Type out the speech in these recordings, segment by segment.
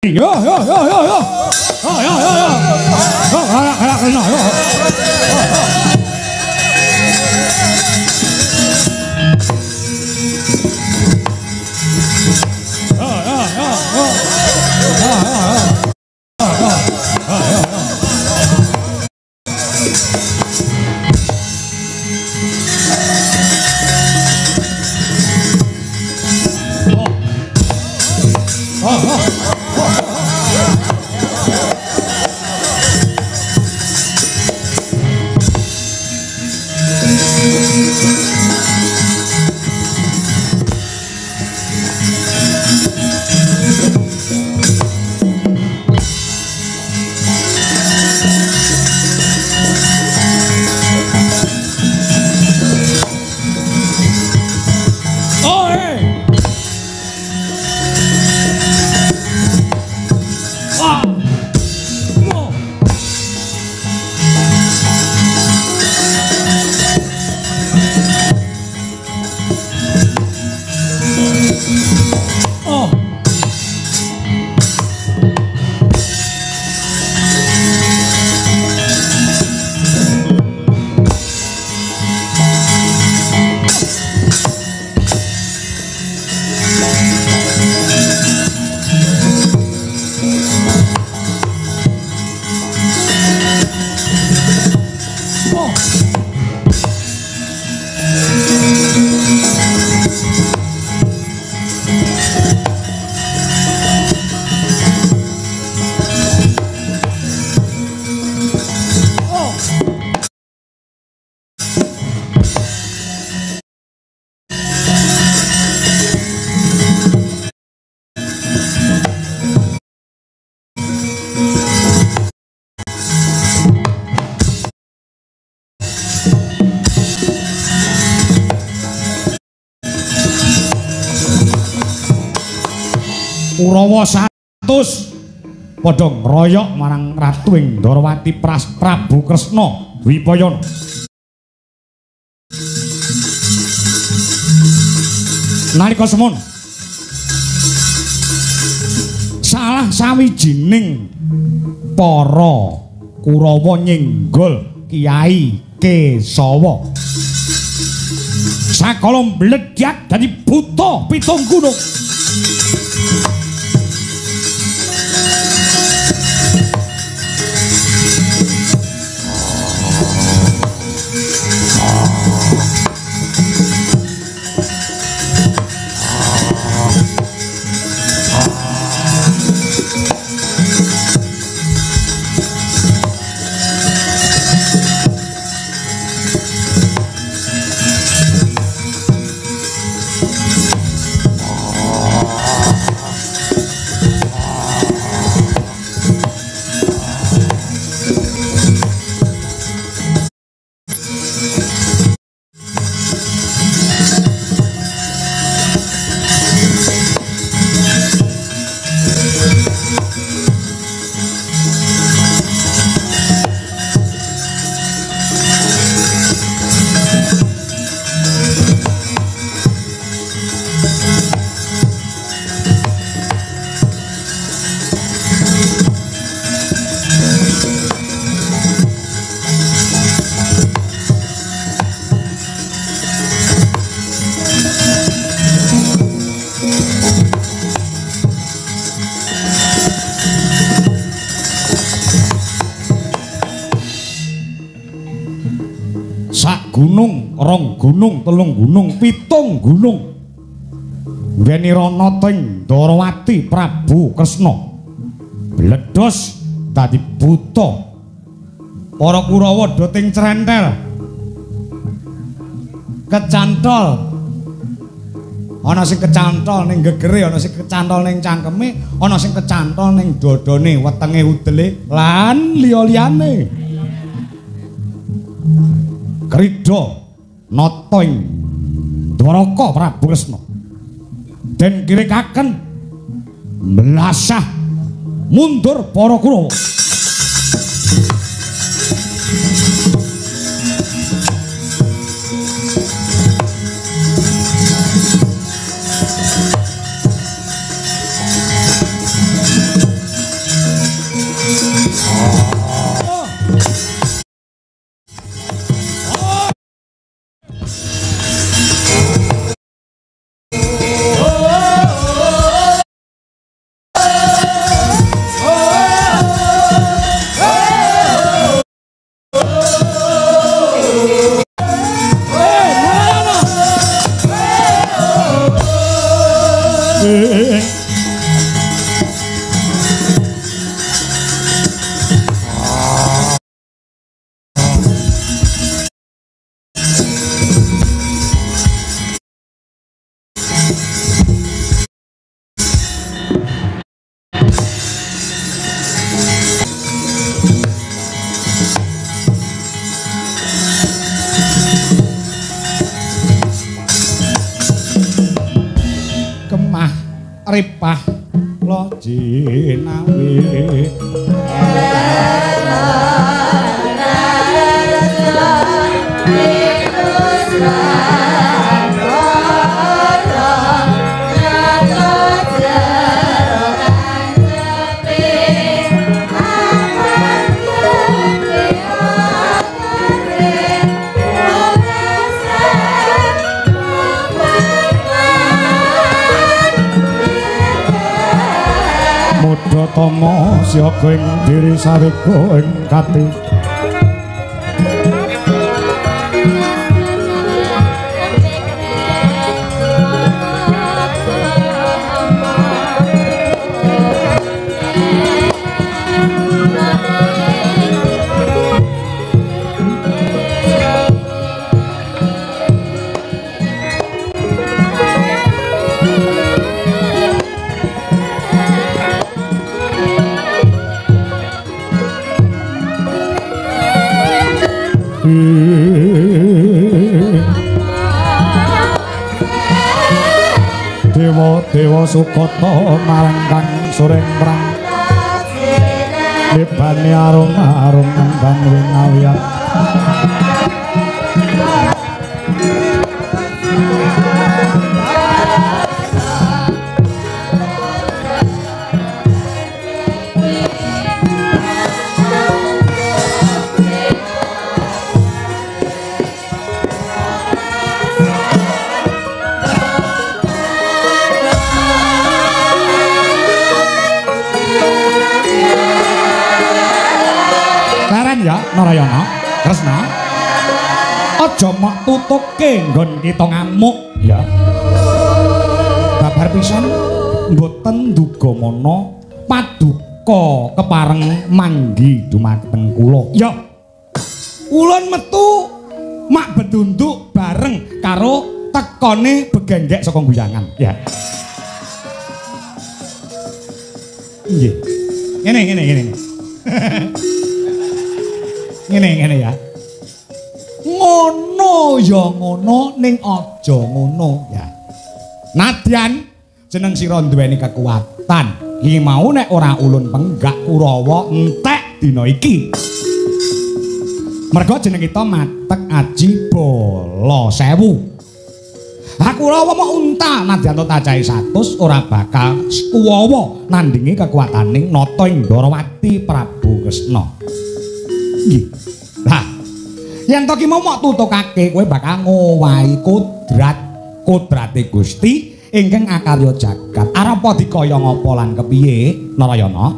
Yo yo yo yo yo. Yo yo yo yo. Yo yo yo. Kurawa 100 padha ngroyok marang Ratu ing Ndorowati Prabu Kresna Dwipayana. Nalika semono salah sawijining para Kurawa nyenggol Kyai Kesawa. Sakala mbledhak dadi buta pitung gunung. Gunung, rong gunung, telung gunung, pitung gunung. Wenirana teng Ndorowati Prabu Kresna bledos dadi buta. Para Kurawa do ting crentel. Kecantol. Ana sing kecantol ning gegere, ana sing kecantol ning cangkeme, ana sing kecantol ning dodone, wetenge udele lan liya-liyane. Krida nata ing Dwaraka Prabu Kresna den kirikaken mlasah mundur para Kurawa. ripah lojinawi. Tama siaga ing diri sawega ing kati. Dewa-dewa sukata marang kang sureng prang lebane arum-arum nembang winawiyat. Ya Narayana Kresna, aja mok tutuke nggon kita ngamuk ya. Babar pisan mboten dugamana paduka kepareng manggi dumateng kula. Ya. Ulun metu mak bedunduk bareng karo tekone begenggek saka guyangan ya. Nggih. Ngene ngene ngene. Ngene ngene ya. Ngono ya ngono ning aja ngono ya. Nadyan jeneng sira duweni kekuatan. Iki mau nek ora ulun penggak Kurawa entek dina iki. Mergo jeneng kita matek aji bala 1000. Ha Kurawa mok unta nadyan to tacahe 100 ora bakal kuwawa nandingi kekuataning Nata Indrawati Prabu Kresna. Nggih. Lah, yen to ki mau mok tutukake kowe bakal ngowahi kodrat, kodrate Gusti ingkang akarya jagat. Arepa dikaya ngapa lan kepiye, Narayana?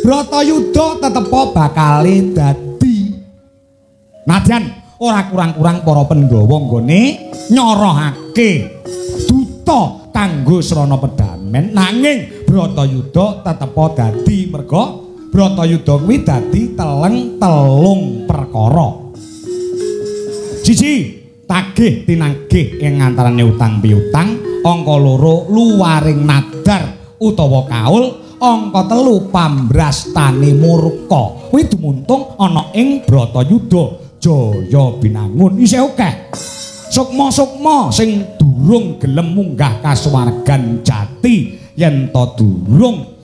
Bratayuda tetepa bakale dadi. Nadyan ora kurang-kurang para Pandhawa nggone nyorohake duta kanggo srana pedamen, nanging Bratayuda tetepa dadi merga Bratayuda kuwi dadi teleng telung perkara. Siji, tagih tinagih ing antarane utang piutang, angka loro luwaring nadar utawa kaul, angka telu pambrastane murka. Kuwi dumuntung ana ing Bratayuda Jaya Binangun. Isih akeh sukma-sukma sing durung gelem munggah kasuwargan jati yen ta durung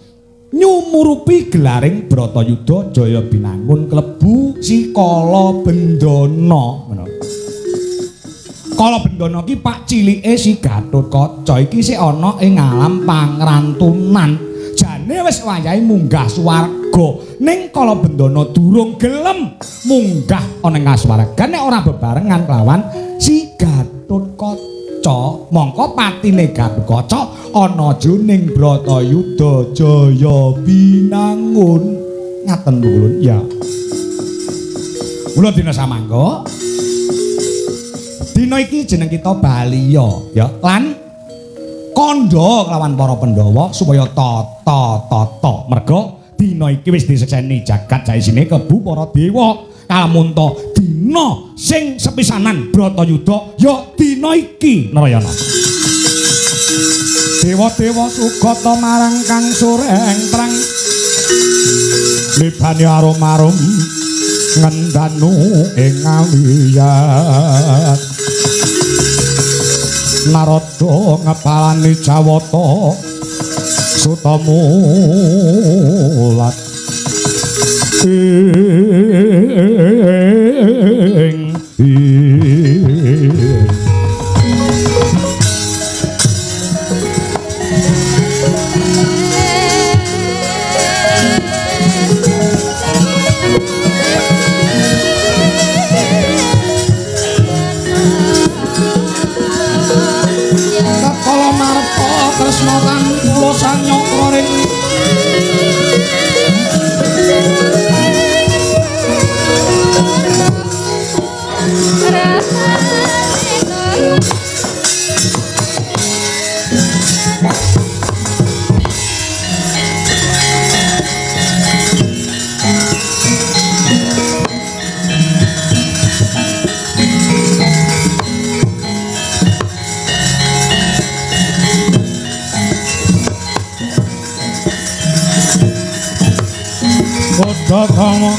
nyumurupi gelaring Bratayuda Jaya Binangun klebu si Kala Bendana. Ngono. Kala Bendana ki pak cilike si Gatotkaca iki sik ana ing alam pangrantunan. Jane wis wayahe munggah swarga, ning Kala Bendana durung gelem munggah ana ing swarga nek ora bebarengan kelawan si Gatotkaca. Mongko patine Gatotkaca ana jroning Bratayuda Jaya Binangun. Ngaten ulun ya. Mula dina samangka dina iki jeneng kita baliya ya lan kandha kelawan para Pandhawa supaya tata-tata. Merga dina iki wis disekseni jagat saisine kebu para dewa. Kalamunta dina sing sepisanan Bratayuda ya dina iki Narayana. Dewa-dewa sugata marang kang sureng prang libane arum-arum ngendanu ing awiyat. Narada ngepalani Jawata Sutamulat ing Kresna kang kula sanyokra ring Kodha kama